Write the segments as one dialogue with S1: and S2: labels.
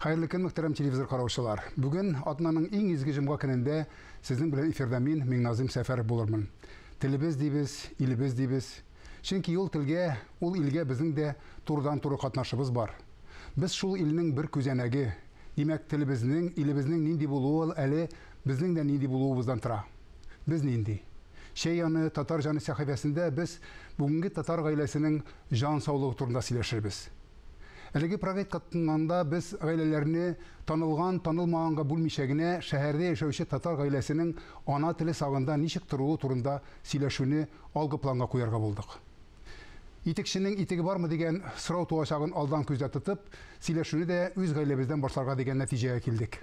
S1: Хәерле көн, мөхтәрәм телевизор караучылар. Бүген атнаның иң изге җомга көнендә сезнең белән эфирда мин, Миңназыйм Сәфәров булырмын. Телебез дибез, илебез дибез. Чөнки ул телгә, ул илгә безнең дә турыдан-туры катнашыбыз бар. Без шул илнең бер күзәнәге. Димәк, телебезнең, илебезнең нинди булуы әле безнең дә нинди булуыбыздан тора. Без нинди? Чәй яны татар җаны сәхифәсендә без бүгенге татар гаиләсенең җан саулыгы турында сөйләшербез. Әлеге проектка тотынганда без гаиләләрне танылган, танылмаганга бүлмичә генә шәһәрдә яшәүче татар гаиләсенең ана теле сагында ничек торуы турында сөйләшүне алгы планга куярга булдык. Итекченең итеге бармы дигән сорау туачагын алдан күздә тотып, сөйләшүне дә үз гаиләбездән башларга дигән нәтиҗәгә килдек.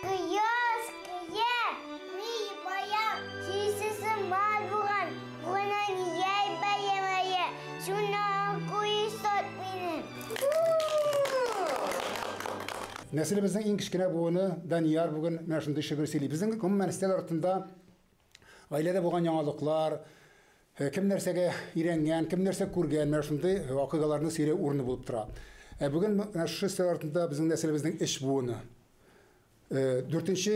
S2: Көяз, көя, ни баян, сисесе мал булган, гунан яй баямая, шуна куй сот мине.
S1: Нәселебезнең иң кечкенә буыны Данияр бүген менә шундый шигырь сөйли. Безнең гомумән өстәл артында гаиләдә булган яңалыклар, кем нәрсәгә өйрәнгән, кем нәрсә күргән, менә шундый вакыйгаларны сөйләү урыны булып тора. Ә бүген менә шушы өстәл артында безнең нәселебезнең өч буыны. Дүртенче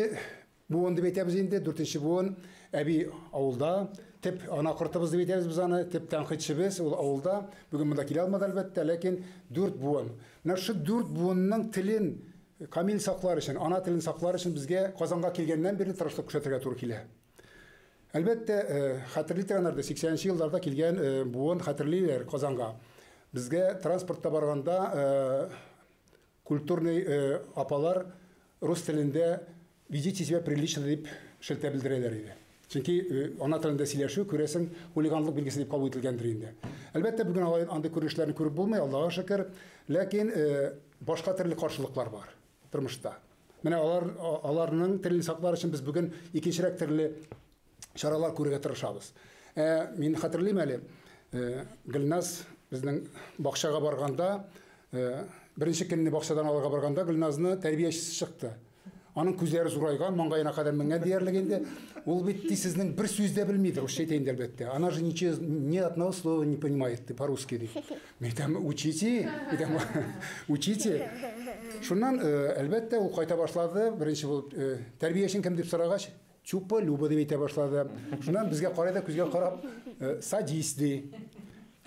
S1: буын дип әйтәбез инде, дүртенче буын әби авылда, төп ана кортыбыз дип әйтәбез без аны, төп тәнкыйтьчебез ул авылда. Бүген монда килә алмады әлбәттә, ләкин дүрт буын. Менә шушы дүрт буынның телен камил саклар өчен, ана телен саклар өчен безгә Казанга килгәннән бирле тырышлык күрсәтергә туры килә. Әлбәттә, хәтерли торганнар да 80 елларда килгән буын хәтерлиләр Казанга. Безгә транспортта барганда культурный апалар рус телендә ведите себя прилично дип шелтә белдерәләр иде. Чөнки ана телендә сөйләшү, күрәсең, хулиганлык билгесе дип кабул ителгәндер инде. Әлбәттә, бүген алай андый күренешләрне күреп булмый, Аллага шөкер, ләкин башка төрле каршылыклар бар тормышта. Менә алар аларның телен саклар өчен без бүген икенчерәк төрле чаралар күрергә тырышабыз. Мин хәтерлим әле, Гөлназ безнең бакчага барганда, беренче көнне бакчадан алырга барганда Гөлназны тәрбиячесе чыкты. Аның күзләре зурайган, маңгаена кадәр менгән диярлек инде. Ул бит ди сезнең бер сүз дә белми, русча әйтә инде әлбәттә. Она же ничего, ни одного слова не понимает по-русски ди. Мин әйтәм, учите, әйтәм, учите. Шуннан, әлбәттә, ул кайта башлады. Беренче булып, тәрбиячең кем дип сорагач, Чупа Люба дип әйтә башлады. Шуннан безгә карай да күзгә карап, садись ди.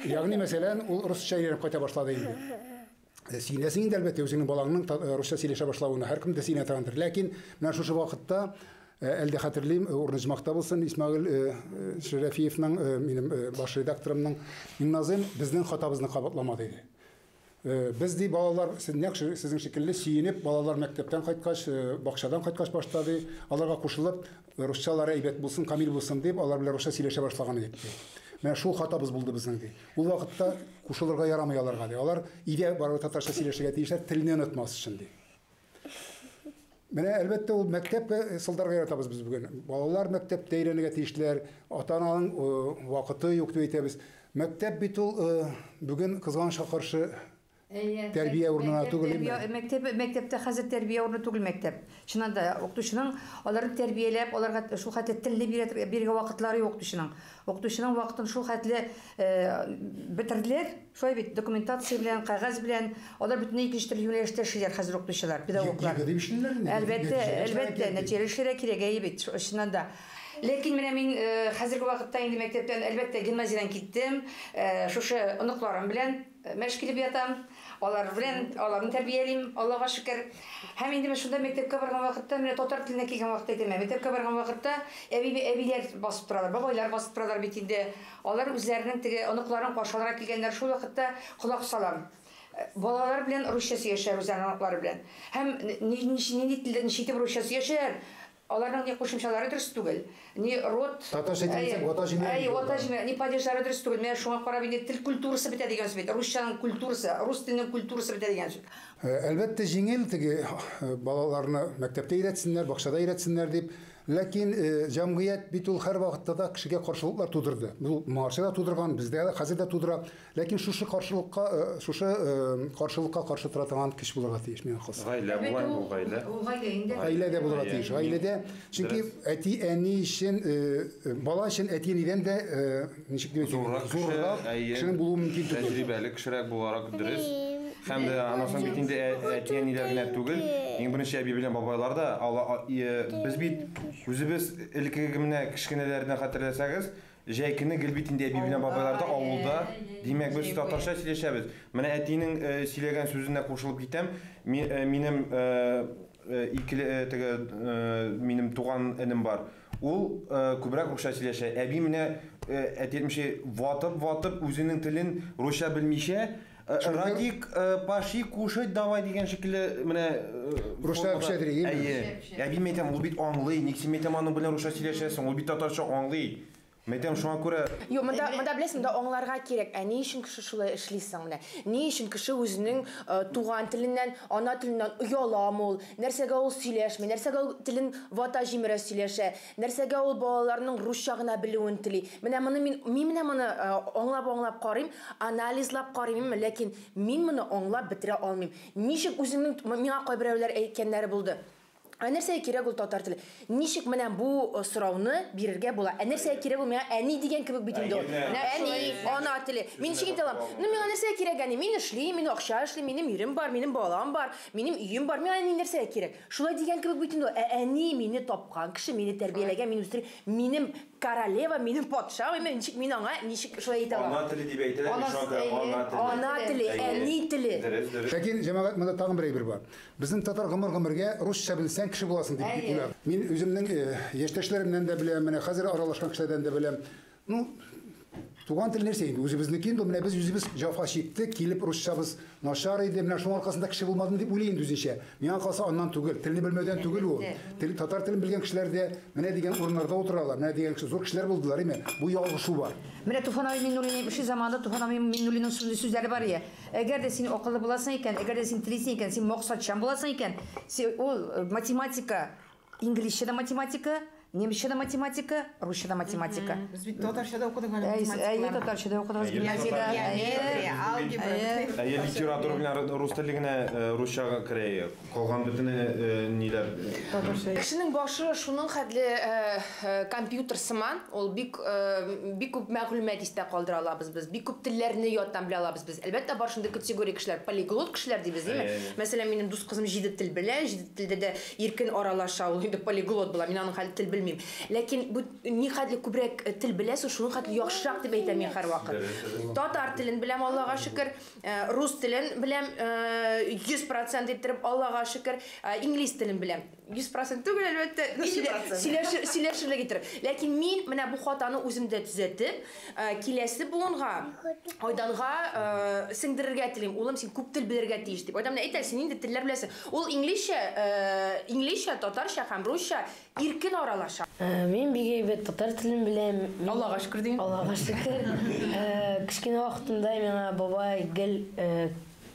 S1: Ягъни, мәсәлән, ул русча өйрәнеп кайта башлады инде. Сөенәсең инде, әлбәттә, үзеңнең балаңның русча сөйләшә башлавына һәркем дә сөенә торгандыр. Ләкин менә шушы вакытта, әле дә хәтерлим, урыны җмахта булсын, Исмәгыйль Шәрәфиевның, минем баш редакторымның, Миңназыйм безнең хатабызны кабатлама диде. Без ди балалар, сез нәкъ сезнең шикелле сөенеп, балалар мәктәптән кайткач, бакчадан кайткач башта ди, аларга кушылып, русчалары әйбәт булсын, камил булсын дип, алар белән русча сөйләшә башлаган идек ди. Менә шул хатабыз булды безнең ди. Ул вакытта кушылырга ярамый аларга ди. Алар өйдә барыбер татарча сөйләшергә тиешләр, телне онытмас өчен ди. Менә әлбәттә ул мәктәпкә сылтарга яратабыз без бүген. Балалар мәктәптә өйрәнергә тиешләр, ата-ананың вакыты юк дип әйтәбез. Мәктәп бит ул бүген кызганычка каршы тәрбия урынына түгел.
S3: Мәктәп, мәктәптә хәзер тәрбия урыны түгел мәктәп. Чыннан да укытучының аларны тәрбияләп, аларга шул хәтле телне бирергә вакытлары юк укытучының. Укытучының вакытын шул хәтле бетерделәр. Шулай бит, документация белән, кәгазь белән, алар бөтенләй икенче төрле юнәлештә эшлиләр хәзер укытучылар, педагоглар.
S1: Дип эшлиләр инде.
S3: Әлбәттә, әлбәттә, нәтиҗәле эшләргә кирәк, әйе бит, чыннан да. Ләкин менә мин хәзерге вакытта инде мәктәптән, әлбәттә, гимназиядән киттем. Шушы оныкларым белән мәш килеп ятам. Алар белән аларны тәрбиялим, Аллага шөкер. Һәм инде мен шунда мәктәпкә барган вакытта, менә татар теленә килгән вакытта әйтәм, мәктәпкә барган вакытта әби әбиләр басып торалар, бабайлар басып торалар бит инде. Алар үзләренең теге оныкларын каршы алырга килгәннәр. Шул вакытта колак салам. Балалар белән русча сөйләшәләр үзләренең оныклары белән. Һәм нинди телдә ничек итеп русча сөйләшәләр? Аларның ни кушымчалары дөрес түгел, ни род.
S1: Татарча әйтсәң, вата җимерә.
S3: Әй, вата җимерә, ни падежлары дөрес түгел. Менә шуңа карап инде тел культурасы бетә дигән сүз бит. Русчаның культурасы, рус теленең культурасы бетә дигән сүз.
S1: Әлбәттә, җиңел теге балаларны мәктәптә өйрәтсеннәр, бакчада өйрәтсеннәр дип. Ләкин җәмгыять бит ул һәрвакытта да кешегә каршылыклар тудырды. Ул моңарчы да тудырган, бездә дә хәзер дә тудыра. Ләкин шушы каршылыкка, шушы каршылыкка каршы тора торган көч булырга тиеш, миңа калса.
S4: Гаилә була инде ул гаилә.
S3: Ул гаилә инде.
S1: Гаилә дә булырга тиеш. Гаиләдә, чөнки әти-әни өчен, бала өчен әти-әнидән дә, ничек дип әйтим,
S4: Зуррак кеше,
S1: кешенең булуы мөмкин түгел.
S4: Тәҗрибәле кешерәк буларак дөрес. Һәм дә аннан соң бит инде әти-әниләр генә түгел, иң беренче әби белән бабайлар да, без бит үзебез элеккеге менә кечкенәләрдән хәтерләсәгез, җәй көне гел бит инде әби белән бабайлар да авылда, димәк, без татарча сөйләшәбез. Менә әтинең сөйләгән сүзенә кушылып китәм. Минем икеле теге минем туган энем бар. Ул күбрәк русча сөйләшә. Әби менә әти әйтмешли, ватып-ватып үзенең телен русча белмичә, Радик, пошли кушать давай дигән шикелле менә
S1: русча пешә дигән.
S4: Әйе. Әби мәйтәм, ул бит аңлый, ник син мәйтәм аның белән русча сөйләшәсең, ул бит татарча аңлый. Мәйтәм, шуңа күрә.
S5: Юк, монда беләсең, монда аңларга кирәк. Ә ни өчен кеше шулай эшли соң менә? Ни өчен кеше үзенең туган теленнән, ана теленнән ояламы ул? Нәрсәгә ул сөйләшми? Нәрсәгә ул телен вата җимерә сөйләшә? Нәрсәгә ул балаларның русча гына белүен тели? Менә моны мин менә моны аңлап-аңлап карыйм, анализлап карыйм, ләкин мин моны аңлап бетерә алмыйм. Ничек үземнең миңа кайберәүләр әйткәннәре булды. Ә нәрсәгә кирәк ул татар теле? Ничек менә бу сорауны бирергә була? Ә нәрсәгә кирәк ул миңа әни дигән кебек бит инде ул. Әни, ана теле. Мин ничек әйтә алам? Ну, миңа нәрсәгә кирәк әни? Мин эшлим, мин акча эшлим, минем ирем бар, минем балам бар, минем өем бар. Миңа әни нәрсәгә кирәк? Шулай дигән кебек бит инде ул. Ә әни мине тапкан кеше, мине тәрбияләгән, мине үстергән, минем королева, минем патша, мин ничек мин аңа ничек шулай әйтә алам?
S4: Ана теле дип әйтәләр, ана теле.
S5: Ана теле, әни теле.
S1: Ләкин җәмәгать монда тагын бер әйбер бар. Безнең татар гомер-гомергә русча белсәң кеше буласың дип уйлар. Мин үземнең яшьтәшләремнән дә беләм, менә хәзер аралашкан кешеләрдән дә беләм. Ну, туган тел нәрсә инде? Үзебезнеке инде, менә без үзебез җафа чиктек, килеп русчабыз начар иде, менә шуның аркасында кеше булмадым дип уйлый инде үзенчә. Миңа калса аннан түгел, телне белмәүдән түгел ул. Тел, татар телен белгән кешеләр дә менә дигән урыннарда утыралар, менә дигән кеше, зур кешеләр булдылар, әйме? Бу ялгышу бар.
S3: Менә Туфан абый Миңнуллин эше заманында Туфан абый Миңнуллинның сүзләре бар я. Әгәр дә син акыллы буласың икән, әгәр дә син телисең икән, син максатчан буласың икән, ул математика, инглизчә дә математика, немецчә дә математика, русча да математика.
S6: Без бит татарча да укыдык әле математиканы.
S3: Әйе, татарча да укыдык гимназиядә.
S6: Геометрия, алгебра.
S4: Әйе, литература белән рус теле генә русчага керә. Калган бөтен ниләр.
S5: Кешенең башы шуның хәтле компьютер сыман, ул бик бик күп мәгълүмат истә калдыра алабыз без, бик күп телләрне яттан белә алабыз без. Әлбәттә, бар шундый категория кешеләр, полиглот кешеләр дибез, димме? Мәсәлән, минем дус кызым 7 тел белә, 7 телдә дә иркен аралаша, ул инде полиглот була. Мин аның хәле тел белмим. Ләкин бу ни хәтле күбрәк тел беләсең, шуның хәтле яхшырак дип әйтәм мин һәрвакыт. Татар телен беләм, Аллага шөкер, рус телен беләм, 100% иттереп, Аллага шөкер, инглиз телен беләм. 100% түгел, әлбәттә, сөйләшерлек иттереп. Ләкин мин менә бу хатаны үземдә төзәтеп, киләсе буынга, Айданга сеңдерергә телим. Улым, син күп тел белергә тиеш дип. Айдан менә әйтә, син инде телләр беләсең. Ул инглизчә, татарча һәм русча иркен аралаша.
S7: Мин бик әйбәт татар телен беләм.
S5: Аллага шөкер дим.
S7: Аллага шөкер. Кечкенә вакытымда миңа бабай гел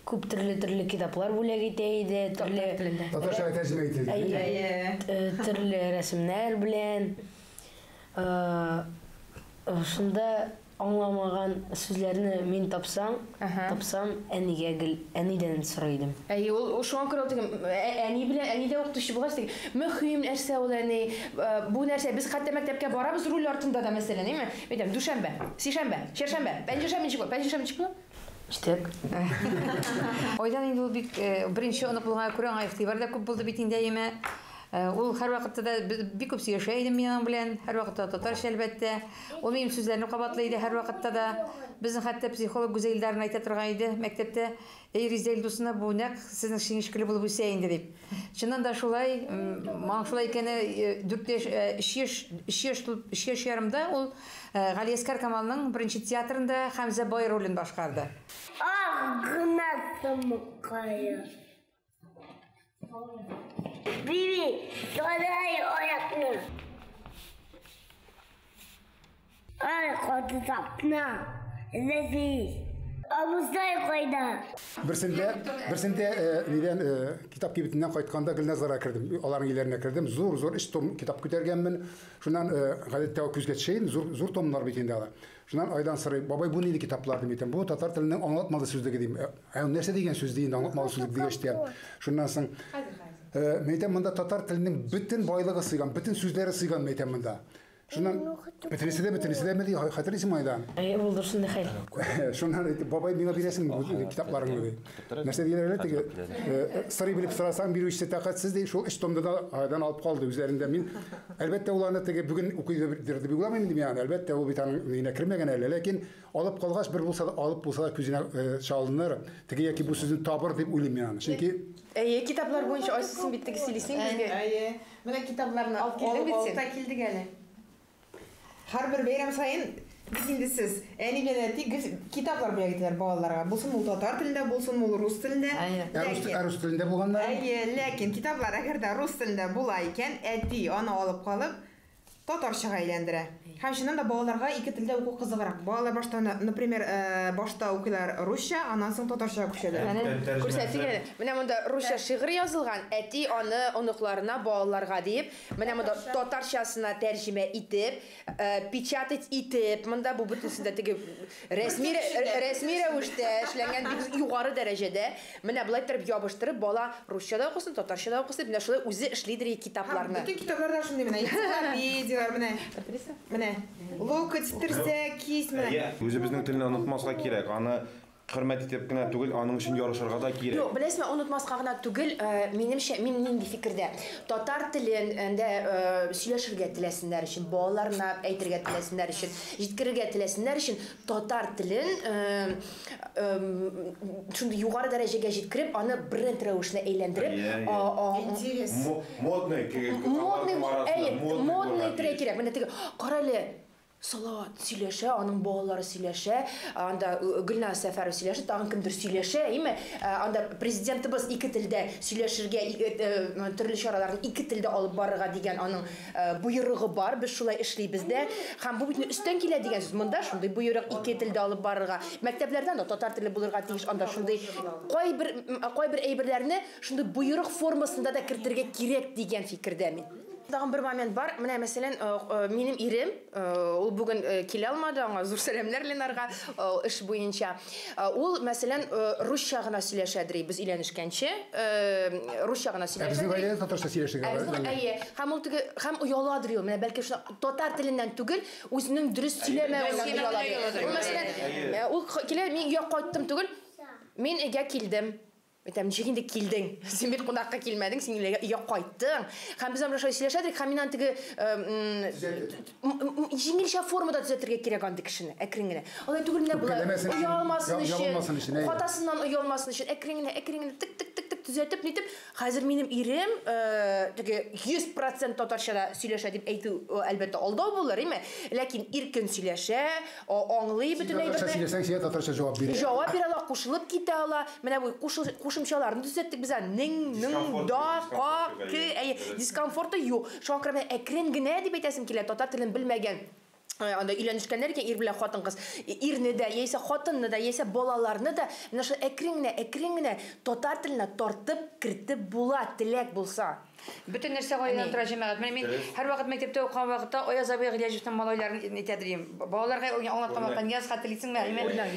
S7: күп төрле-төрле китаплар бүләк итә иде, төрле
S1: татарча тәрҗемә ителде.
S7: Төрле рәсемнәр белән. Шунда аңламаган сүзләрне мин тапсам, әнигә гел әнидән сорый идем.
S5: Әйе, ул шуңа күрә теге әни белән әни дә укытучы булгач, теге мөһим нәрсә ул әни, бу нәрсә без хәтта мәктәпкә барабыз руль артында да мәсәлән, әйме? Әйтәм, дүшәмбе, сишәмбе, чәршәмбе, пәнҗешәмбе ничек була? Пәнҗешәмбе ничек була?
S7: Иштек.
S3: Айдан инде ул бик беренче онык булганга күрә аңа игътибар да күп булды бит инде, әйеме? Ул һәрвакытта да бик күп сөйләшә идем мин аның белән, һәрвакытта татарча әлбәттә. Ул минем сүзләрне кабатлый иде һәрвакытта да. Безнең хәтта психолог Гүзәл Илдаровна әйтә торган иде мәктәптә, "Эй, Риза Илдусовна, бу нәкъ сезнең шиңешкеле булып үсә инде" дип. Чыннан да шулай, моның шулай икәне 4 яшь, 3 яшь ярымда ул Галиәсгар Камалның беренче театрында Хәмзә бай ролен башкарды.
S2: Ах, гына сымыкая. Биби, сарай аякны. Ай, каты тапна. Ләзиз. Абыстай кайда?
S1: Берсендә нидән китап кибетеннән кайтканда Гөлназларга кердем. Аларның өйләренә кердем. Зур-зур өч том китап күтәргәнмен. Шуннан гадәттә күзгә төшә инде, зур томнар бит инде алар. Шуннан Айдан сорый, бабай, бу нинди китаплар дим әйтәм. Бу татар теленең аңлатмалы сүзлеге дим. Ә нәрсә дигән сүз ди инде аңлатмалы сүзлек дигәч тә. Шуннан соң мин әйтәм, монда татар теленең бөтен байлыгы сыйган, бөтен сүзләре сыйган, мин әйтәм монда. Шуннан бөтенесе дә ди, хәтерлисеңме, Айдан?
S7: Әйе, булды шундый хәл.
S1: Шуннан әйтте, бабай, миңа бирәсеңме бу китапларыңны ди. Нәрсә диләр әле теге, сорый белеп сорасаң, бирүчесе тәкатьсез ди, шул өч томды да Айдан алып калды үзләрендә. Мин әлбәттә ул аны теге бүген укыйдыр дип уйламыйм инде мин аны. Әлбәттә ул бит аның өенә кермәгән әле, ләкин алып калгач, бер булса да алып булса да күзенә чалыныр, теге яки бу сүзне табыр дип уйлыйм мин аны. Чөнки
S5: Әйе, китаплар буенча Айсу, син бит теге сөйлисең безгә.
S6: Әйе. Менә китапларны
S5: Алып килдең бит син.
S6: алып та килдек әле. Һәрбер бәйрәм саен бит инде сез, әни белән әти, гел китаплар бүләк итәләр балаларга. Булсын ул татар телендә, булсын ул рус телендә.
S3: Әйе.
S1: Ә рус телендә булганнар?
S6: Әйе, ләкин китаплар әгәр дә рус телендә була икән, әти аны алып калып татарчага әйләндерә. Һәм чыннан да балаларга ике телдә уку кызыграк. Балалар башта, например, башта укыйлар русча, аннан соң татарчага күчәләр.
S5: Күрсәтик әле. Менә монда русча шигырь язылган, әти аны оныкларына, балаларга диеп, менә монда татарчасына тәрҗемә итеп, печатать итеп, монда бу бөтенесендә теге рәсми рәвештә эшләнгән бик югары дәрәҗәдә. Менә болай итеп ябыштырып, бала русча да укысын, татарча да укысын, менә шулай үзе эшлидер китапларны.
S6: Бөтен китапларда шундый менә энциклопедияләр, менә. Менә локоть, терсәк, кис, менә.
S4: Үзебезнең телне онытмаска кирәк. Аны хөрмәт итеп кенә түгел, аның өчен ярышырга да кирәк.
S5: Юк, беләсезме, онытмаска гына түгел, минемчә, мин нинди фикердә. Татар телендә сөйләшергә теләсеннәр өчен, балаларына әйтергә теләсеннәр өчен, җиткерергә теләсеннәр өчен татар телен шундый югары дәрәҗәгә җиткереп, аны бренд рәвешенә әйләндереп,
S6: Интерес.
S4: Модный,
S5: модный теле кирәк. Менә теге, кара әле, Салават сөйләшә, аның балалары сөйләшә, анда Гөлназ Сәфәрова сөйләшә, тагын кемдер сөйләшә, әйме? Анда президентыбыз ике телдә сөйләшергә, төрле чараларны ике телдә алып барырга дигән аның боерыгы бар, без шулай эшлибез дә. Һәм бу бит өстән килә дигән сүз. Монда шундый боерык ике телдә алып барырга. Мәктәпләрдә анда татар теле булырга тиеш, анда шундый кайбер әйберләрне шундый боерык формасында да кертергә кирәк дигән фикердә мин. Тагын бер момент бар. Менә мәсәлән, минем ирем, ул бүген килә алмады, аңа зур сәламнәр Ленарга, эш буенча. Ул мәсәлән, русча гына сөйләшәдер, без өйләнешкәнче, русча гына сөйләшәдер.
S1: Ә безнең гаиләдә татарча сөйләшергә.
S5: Әйе, һәм ул теге һәм ояладыр ул. Менә бәлки шуны татар теленнән түгел, үзенең дөрес сөйләмәвеннән ояладыр. Ул мәсәлән, ул килә, мин өйгә кайттым түгел, мин өйгә килдем. Әйтәм, ничек инде килдең? Син бит кунакка килмәдең, син өйгә кайттың. Һәм без аны шулай сөйләшәдек, һәм мин аны теге җиңелчә формада төзәтергә кирәк андый кешене, әкрен генә. Алай түгел менә болай оялмасын өчен, хатасыннан оялмасын өчен, әкрен генә, әкрен генә тик тик тик тик төзәтеп, нитеп, хәзер минем ирем теге 100% татарча сөйләшә дип әйтү, әлбәттә, алдау булыр, әйме? Ләкин иркен сөйләшә, аңлый бөтенләй бер.
S1: Татарча сөйләсәң, сиңа татарча җавап бирә.
S5: Җавап бирә ала, кушылып китә ала. Менә бу кушымчаларны төзәттек без, нең, ның, да, ка, к, әйе, дискомфорты юк. Шуңа күрә әкрен генә дип әйтәсем килә, татар телен белмәгән анда өйләнешкәннәр икән, ир белән хатын-кыз, ирне дә, яисә хатынны да, яисә балаларны да менә шул әкрен генә, әкрен генә татар теленә тартып кертеп була, теләк булса.
S3: Бөтен нәрсә гаиләдән тора, җәмәгать. Менә мин һәрвакыт мәктәптә укыган вакытта Аяз абый Гыйләҗевнең малайларын әйтә идем. Балаларга аңлаткан вакытта Нияз хәтерлисеңме?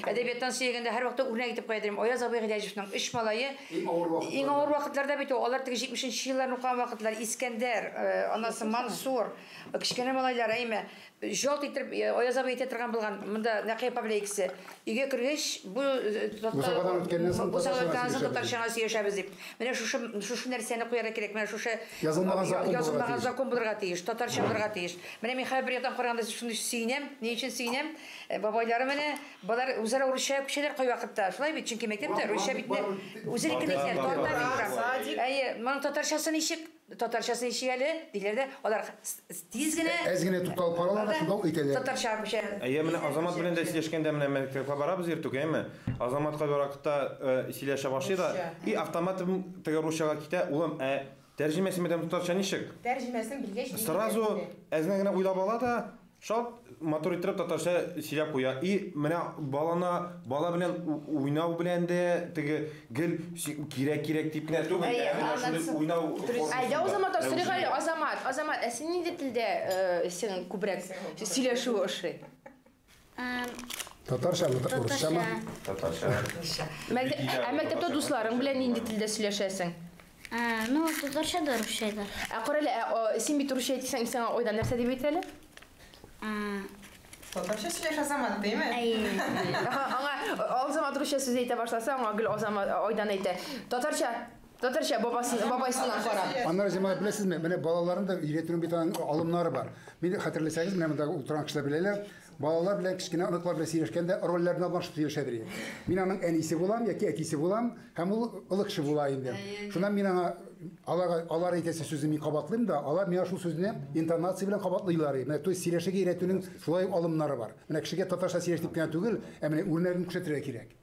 S3: Әдәбияттан сөйләгәндә һәрвакытта үрнәк итеп куя идем. Аяз абый Гыйләҗевнең өч малае иң авыр вакытларда бит ул. Алар теге 70 елларны укыган вакытлар, Искәндәр, анасы Мансур, кечкенә малайлар, әйме? Жалт итеп Аяз абый әйтә торган булган. Монда Нәкыя апа белән икесе. Өйгә кергәч, бу татарчага сөйләшәбез дип. Менә шушы нәрсәне куярга кирәк. Менә шушы язылмаган закон булырга тиеш, татарча булырга тиеш. Менә мин хәзер бер яктан караганда шундый сөенәм. Ни өчен сөенәм? Бабайлары менә балар үзара русча күчәләр кайвакытта. Шулай бит, чөнки мәктәптә русча бит үзенекен әйтә, тарта бит. Әйе, моның татарчасы ничек? Татарчасы ничек әле? Диләр дә, алар тиз генә
S1: әз генә тукталып каралар да, шунда ук әйтәләр.
S3: Татарча күчә.
S4: Әйе, менә Азамат белән дә сөйләшкәндә менә мәктәпкә барабыз иртүк, әйеме? Азамат кайбер вакытта сөйләшә башлый да, и автомат теге русчага китә, улым, ә тәрҗемәсе мәдәм татарча ничек?
S6: Тәрҗемәсен белгәч,
S4: сразу әзенә генә уйлап ала да, Шалт матур иттереп татарча сөйләп куя. И менә баланы бала белән уйнау белән дә теге гел кирәк-кирәк дип кенә түгел,
S5: Әйе,
S4: ә менә
S5: аннан
S4: шундый
S5: соң-
S4: уйнау
S5: Әйдә, Азамат,
S4: формасында,
S5: сорыйк әле,
S4: рәвешендә.
S5: Азамат, Азамат, ә син нинди телдә синең күбрәк сөйләшү ошый?
S1: Татарчамы, урысчамы?
S4: Татарча.
S5: Ә мәктәптә дусларың белән нинди телдә сөйләшәсең?
S2: Ну, татарча да, русча да.
S5: Ә кара әле, син бит русча әйтсәң, сиңа Айдан нәрсә дип әйтә әле?
S6: Татарча сөйләш Азамат, димме?
S2: Әйе.
S5: Аңа Азамат русча сүз әйтә башласа, аңа гел Азамат Айдан әйтә. Татарча, татарча бабасын, бабайсыннан карап.
S1: Аннары җәмәгать беләсезме, менә балаларны да өйрәтүнең бит аның алымнары бар. Мин хәтерләсәгез, менә монда утырган кешеләр беләләр, балалар белән кечкенә оныклар белән сөйләшкәндә рольләрне алмашып сөйләшәдер. Мин аның әнисе булам яки әтисе булам, һәм ул олы кеше була инде. Шуннан мин аңа аларга алар әйтәсе сүзне мин кабатлыйм да, алар миңа шул сүзне интонация белән кабатлыйлар. Менә то есть сөйләшергә өйрәтүнең шулай ук алымнары бар. Менә кешегә татарча сөйләш дип кенә түгел, ә менә үрнәген күрсәтергә кирәк.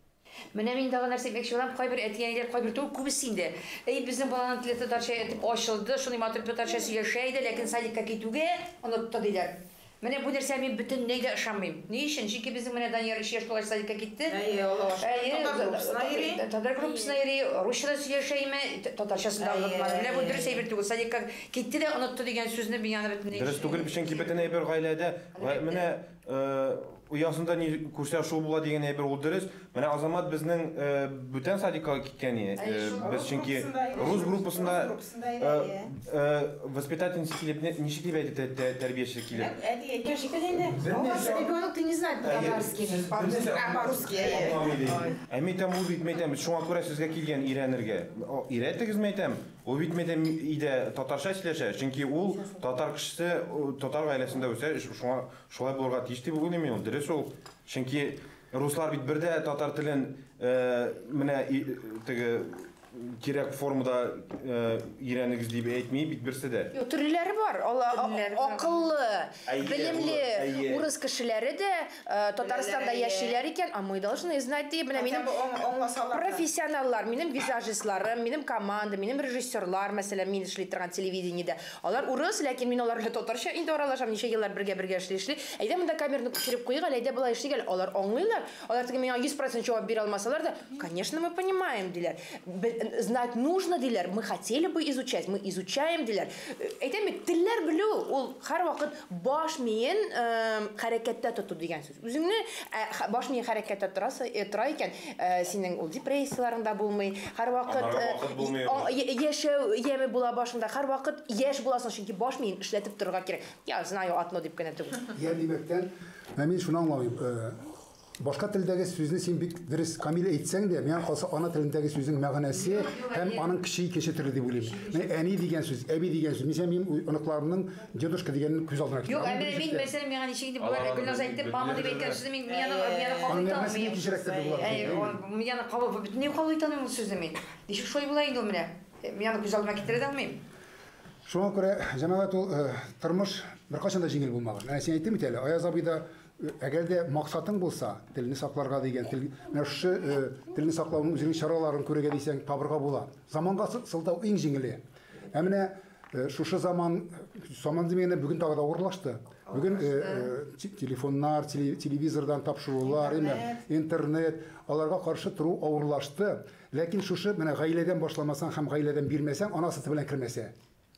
S3: Менә мин тагы нәрсә әйтмәкче булам, кайбер әти-әниләр, кайбер түгел, күбесе инде. Әй, безнең баланың теле татарча итеп ачылды, шундый матур татарча сөйләшә иде, ләкин садикка китүгә онытты диләр. Менә бу нәрсә мин бөтенләй дә ышанмыйм. Ни өчен? Чөнки безнең менә Данияр 3 яшь тулгач садикка китте.
S6: Әйе, Аллаһ шөкер.
S3: Әйе,
S6: Татар группасына йөри.
S3: Татар группасына йөри, русча да сөйләшә име, татарчасын да
S6: Әйе,
S3: онытмады. Менә бу
S6: әйе.
S3: дөрес әйбер түгел. Садикка китте дә онытты дигән сүзне мин аны бөтенләй
S4: Дөрес түгел, чөнки бөтен әйбер гаиләдә, менә оясында ни күрсә шул була дигән әйбер ул дөрес. Менә Азамат безнең бүтән садикка киткән без чөнки рус группасында воспитательница килеп, ничек дип әйтә, тәрбияче килеп.
S6: Әти әйткән шикелле инде. У вас ребенок ты не знает по-татарски. А, по-русски, әйе.
S4: Ә мин әйтәм, ул бит, мин әйтәм, шуңа күрә сезгә килгән өйрәнергә. Өйрәтегез, мин әйтәм. Ул бит, мин әйтәм, өйдә татарча сөйләшә, чөнки ул татар кешесе, татар гаиләсендә үсә, шуңа шулай булырга тиеш дип уйлыйм мин. Ул дөрес ул. Чөнки руслар бит бер дә татар телен менә теге кирәк формада өйрәнегез дип әйтми бит берсе дә.
S5: Юк, төрлеләре бар.
S3: Төрлеләре бар.
S5: Акыллы,
S4: Әйе,
S5: белемле
S4: әйе.
S5: урыс кешеләре дә Татарстанда
S6: Беләләр, әйе.
S5: яшиләр икән, а мы должны знать дип, менә минем
S6: аңласалар.
S5: профессионаллар, минем визажистларым, минем команда, минем режиссерлар, мәсәлән, мин эшли торган телевидениедә. Алар урыс, ләкин мин алар белән татарча инде аралашам, ничә еллар бергә-бергә эшли-эшли. Әйдә монда камераны күчереп куйыйк әле, әйдә болай эшлик әле. Алар аңлыйлар. Алар теге миңа 100% җавап бирә алмасалар да, конечно, мы понимаем, диләр. Знать нужно, диләр. Мы хотели бы изучать, мы изучаем, диләр. Әйтәм бит, телләр белү ул һәрвакыт баш миен хәрәкәттә тоту дигән сүз. Үзеңне баш миен хәрәкәттә тора икән, синең ул депрессияларың да булмый, һәрвакыт,
S4: Аннары вакыт булмый.
S5: яшәү яме була башыңда, һәрвакыт яшь буласың, чөнки баш миен эшләтеп торырга кирәк. Я знаю одно дип кенә түгел.
S1: Я димәктән, мин шуны аңламыйм. Башка телдәге сүзне син бик дөрес камил әйтсәң дә, миңа калса ана телендәге сүзнең мәгънәсе һәм аның кеше икенче төрле дип уйлыйм. Менә әни дигән сүз, әби дигән сүз. Мисал минем оныкларымның дедушка дигәнен күз алдына
S3: Юк,
S1: китерәм.
S3: ә менә мин, мәсәлән, миңа ничек инде болар
S4: Алар
S3: Гөлназ әйтте, мама дип әйткән сүзне мин мин аны кабул
S1: Аның
S3: итә
S1: мәгънәсе
S3: алмыйм.
S1: икенчерәк төрле була.
S3: Әй, мин аны кабул, бөтенләй кабул итә алмыйм ул сүзне мин. Ничек шулай була инде ул менә? Мин аны күз алдыма китерә дә алмыйм.
S1: Шуңа күрә җәмәгать ул тормыш беркайчан да җиңел булмаган. Әнә син әйттең бит әле, Аяз абый да әгәр дә максатың булса, телне сакларга дигән, тел, менә шушы телне саклауның үзенең чараларын күрергә дисәң, табырга була. Заманга сылтау иң җиңеле. Ә менә шушы заман, заман димәгәндә бүген тагы да авырлашты. Бүген телефоннар, телевизордан тапшырулар, интернет, аларга каршы тору авырлашты. Ләкин шушы менә гаиләдән башламасаң һәм гаиләдән бирмәсәң, ана сөте белән кермәсә,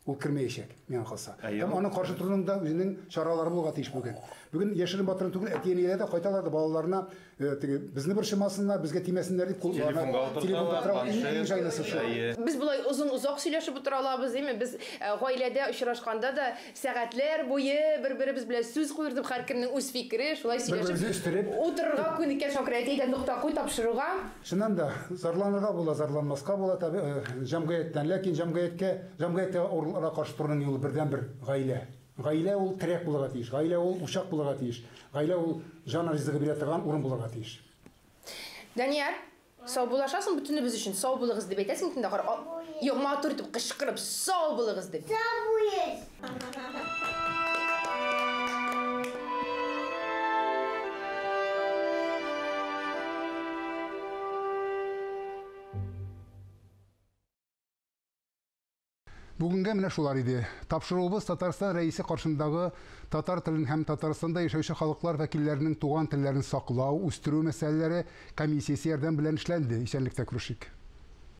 S1: ул кермәячәк, миңа калса.
S4: Әйе.
S1: Һәм аның каршы торуның да үзенең чаралары булырга тиеш бүген. Бүген яшерен батырын түгел, әти-әниләр дә кайталар да балаларына, теге безне борчымасыннар, безгә тимәсеннәр дип кулларына
S4: Телефонга утырталар,
S1: телефон тотаралар. Иң
S4: планшет.
S1: җайлысы шул.
S4: Әйе.
S5: Без болай озын-озак сөйләшеп утыра алабыз, димме? Без гаиләдә очрашканда да сәгатьләр буе бер-беребез белән сүз куйдырып, һәркемнең үз фикере, шулай сөйләшеп
S1: Бер-беребезне үстереп.
S5: утырырга күнеккән. Шуңа күрә әти, әйдә нокта куй тапшыруга.
S1: Чыннан да зарланырга була, зарланмаска була таби, җәмгыятьтән, ләкин җәмгыятькә авырларга каршы торуның юлы бердәнбер гаилә. Гаилә ул терәк булырга тиеш, гаилә ул учак булырга тиеш, гаилә ул җан ризыгы бирә торган урын булырга тиеш.
S5: Данияр, сау булашасың бөтенебез өчен, сау булыгыз дип әйтәсең инде ахыр. Юк, матур итеп кычкырып, сау булыгыз дип.
S2: Сау булыгыз.
S1: Бүгенгә менә шулар иде. Тапшыруыбыз Татарстан Рәисе каршындагы татар телен һәм Татарстанда яшәүче халыклар вәкилләренең туган телләрен саклау, үстерү мәсьәләләре комиссиясе ярдәм белән эшләнде. Исәнлектә күрешик.